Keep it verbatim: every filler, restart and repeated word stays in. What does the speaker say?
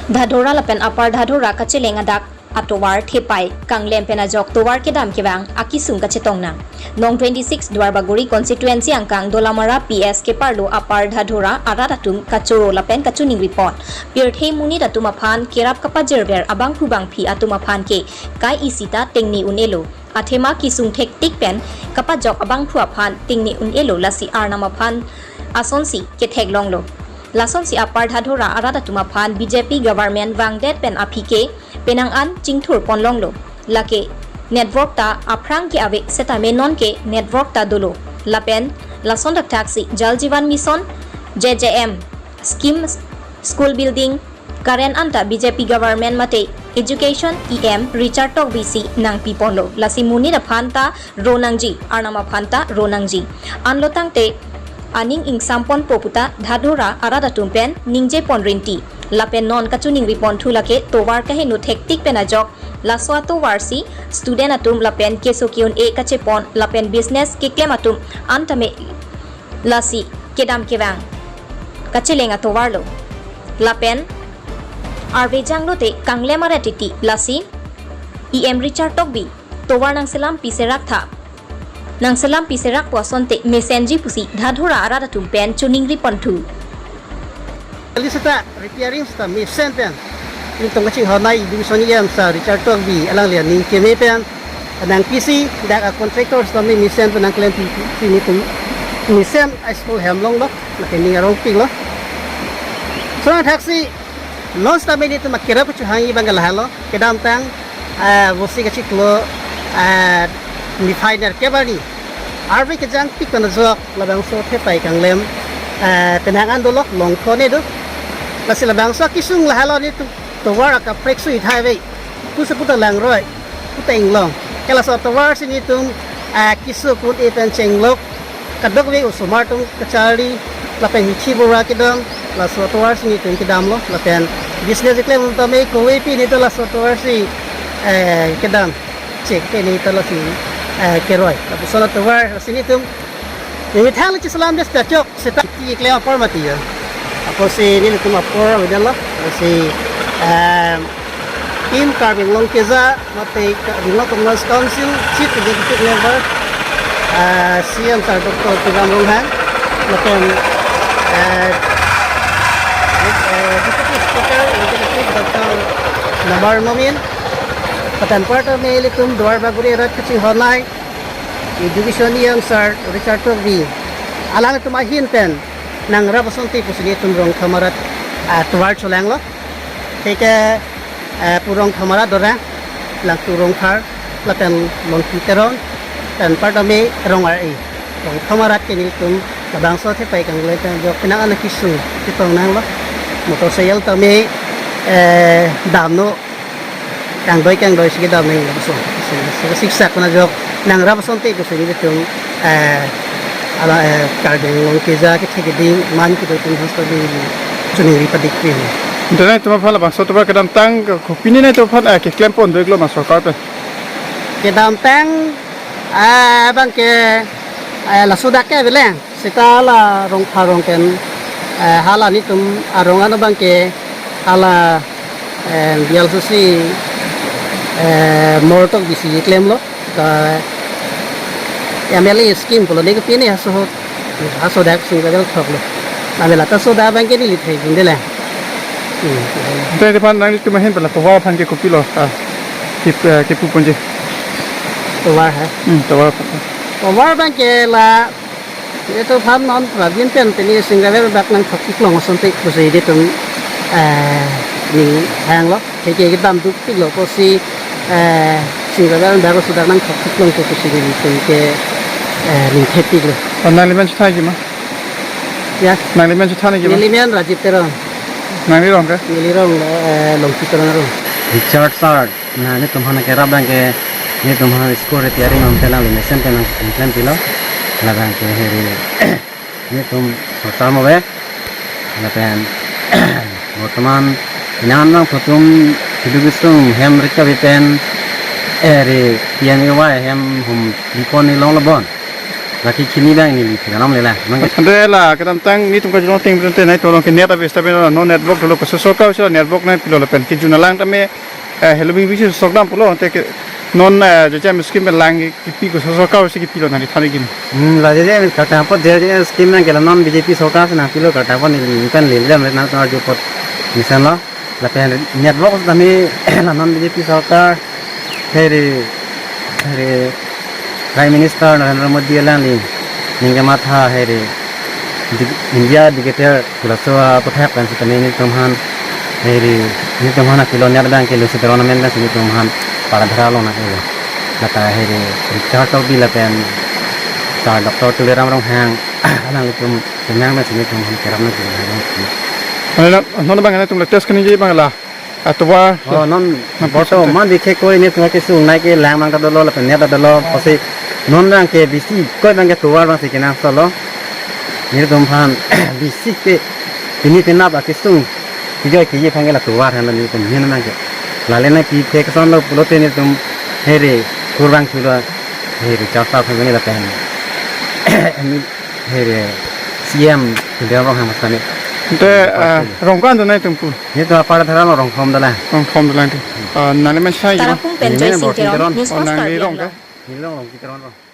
Dhadhora lapen Upper Dhadhora kacheleng adak atovar thepai kanglem pen ajok tovar kedam kevang akisung kachetong nang. Nong twenty-six Duarbagori constituency angkang Dolamara P S keparlo Upper Dhadhora arat atum kachoro lapen kachiningri pon. Pirthe monit atum aphan kerap kapajirver abangphu bangphi atum aphan ke kai isi ta tengne un-elo. Athema kisung thektik pen kapajok abangphu aphan tengne un-elo, lasi Arnam aphan asonsi ketheklonglo. Lasonsi Upper Dhadhora arat atum aphan B J P government vangdet pen aphi ke penang an chingthur ponlonglo. Lake network ta aphrang ke ave setame non ke network ta dolo. Lapen lason thakthaksi Jal Jeevan Mission, J J M scheme, school building, current anta B J P government mate education E M Richard Tokbi si nangpi ponlo. Lasi monit aphan ta ro nangji, Arnam aphan ta ro nangji. Anlo tangte aning ingsam ponpo puta Dhadhora arat atum pen ningje pon rinti. Lapen non kachiningri ponthu lake tovar kaheno thektik pen ajok laso atovar si student atum lapen keso ke-un-e kachepon lapen business keklem atum an tame lasi kedam kevang kacheleng atovarlo. Lapen arve janglote kanglem aret titi, lasi E M Richard Tokbi tovar nangselam piserak tha. Nangselam piserak pu asonte mesenji pusi Dhadhora arat atum pen chiningri ponthu. Kali seta repairing seta mesen pen nelitum kachinghon nai Education E M sir Richard Tokbi alangli aning keme pen nangpisi dak a contractor seta me mesen pen nangklem pi pi nelitum mesen a school hem longlo, lake ning arongpiklo. Lason thakthaksi non seta me nelitum akerap kachehangji abang ke lahelo, kedamtang ah, vosi kachiklo, ah, niphai nerkep arni arve kejangpik pen ajok labangso thepai kanglem, ah, penang an dolo, longthu ne do. Lasi labangso akisung lahelo, nelitum tovar akaprek sui thai ave. Pusi puta langroi, puta inglong. Ke laso tovar si nelitum, ah, keso ke-un-e pen chenglok kadokave osomar atum kacharli lapen hithi bura kedam, laso tovar si nelitum kedamlo, lapen business keklem atum tame kove pi nelitum laso tovar si, eh, kedam. Chek ke nelitum lasi, eh, keroi. Lapuson atovar si nelitum, neli thang le chiselam des ta chok seta keklem apor mati ya. Apotsi nelitum apor avedetlo, lasi, eh, Team Karbi Anglong Keja, mate Karbi Anglong Autonomous Council Chief Executive Member, ah, C M sir Doctor Tuliram Ronghang, lapen, eh, eh, Deputy Speaker, Executive Doctor Namar Momin, lapen apar tame ilitum Duarbagori arat kachinghon nai Education E M sir Richard Tokbi, alangtum ahin pen nangrap asonte pusi nelitum Rongthom arat, ah, tovar cholanglo. Theke, eh, pu Rongthom arat dorang, Langtu Rongphar, lapen Longki Teron, lapen apar tame Rong Ar-e. Rongthom arat ke nelitum labangso thepai kanglem pen ajok penang an akisung chetong nanglo. Motorcycle tame, eh, damno kangdoi kangdoi si kedam nanglo so. So, so, siksak pen ajok nangrap asonte pusi nelitum, eh, ala, eh, Karbi Anglong Keja kethe keding man kedo atum hasta di chiningri padik pi. Dona itum aphan labangso tovar kedamtang kopine nai itum aphan, eh, keklem pon do-iklo ma sorkar pen? Kedamtang, eh, abang ke, eh, laso dak ke beleng. Seta hala Rongphar arong pen, eh, hala nelitum arong ano abang ke hala, eh, B L C C, eh, Mortok bisi klemlo, ta M L A scheme pulo, ne kopine haso, haso dak sing gagal thoklo. Name lata soda abang ke neli thai gunde le. Hmm. Te depan nanglitum ahin pen la tovar aphan ke kopilo, ah, kep-, eh, kepu ponji. Tovar ha? Hmm, tovar aphan. Tovar abang ke la, itum aphan non prabin pen teni sing gavel bak nangthok-iklong asonte pusi ilitum, eh, ning hanglo. Theke kedam dukpiklo pusi, eh, sing gavel bak sudah nangthok-iklong pusi ilitum ke, eh, ning thepiklo. Oh, nangli men chethanji ma? Ya. Nangli men chethanji ma? Neli men Rajiv Teron. Nangli rong ke? Neli rong, eh, Longki Teron arong. Richard sir, nelitum aphan kerap abang ke, nelitum aphan school repairing om telang le mesen telang complain pilo. Labang ke heri, nelitum sorkar mo be. Lapen bortoman inan nang putum hidu bisung hem rika bipen, eh, re P M A Y hem hum dikon ilong lebon. Laki chini bang neli phi alam lela. Nang Ante la kedamtang nelitum kajulong ting pen te nai tolong ke net abis tapi non network dolo ke sosok kau sila network nangpilo lapen kejun alang tame, eh, hello bing bisi sok dam pulo te ke non, eh, J J M scheme pen lang kipi ke sosok kau si kipilo nangli thani gini. Hmm, la J J M karta po J J M scheme nang ke la non B J P sorkar si nangpilo karta po neli kan le le nang tar jo pot misan lo. Lapen network tame la non B J P sorkar heri, heri Prime Minister Narendra Modi alangli ningke matha heri dig-, India digital laso aputhak pen sitame nelitum aphan heri nelitum aphan apilo net abang ke lusi teron amen pen si nelitum aphan Paradhara along nangkelo. Lata heri Richard Tokbi lapen Sir Doctor Tuliram Ronghang alanglitum kenang pen si nelitum aphan kerap nangkelo. Ano, ano bang ano tum latest kani je bang la. Atovar. Oh, non, non, borto, pisa te. Man dikhe kori ne thua kesung nai ke lang mang ta dolo, lapen net ta dolo, pasi non rang ke bisi, koi bang ke tovar bang si kenang solo. Nelitum aphan bisi ke, pini penap akesung, kijoi kiji aphan ke la tovar han nelitum hin nang ke. Lale nangpi the keson lo pulote nelitum heri, kurang chulo, heri, charta aphan ke lapen. Heri, C M, Tuliram Ronghang masani. Ante, ah, rong ko-an do nangtum pu? Nelitum Paradhara along rong thom dolang. Rong thom dolang ti. Ah, nangli men sai yo. Tarapung pen Joy Singh Teron, News Master Nangli rong Kerala. Neli rong Rongpi Teron rong.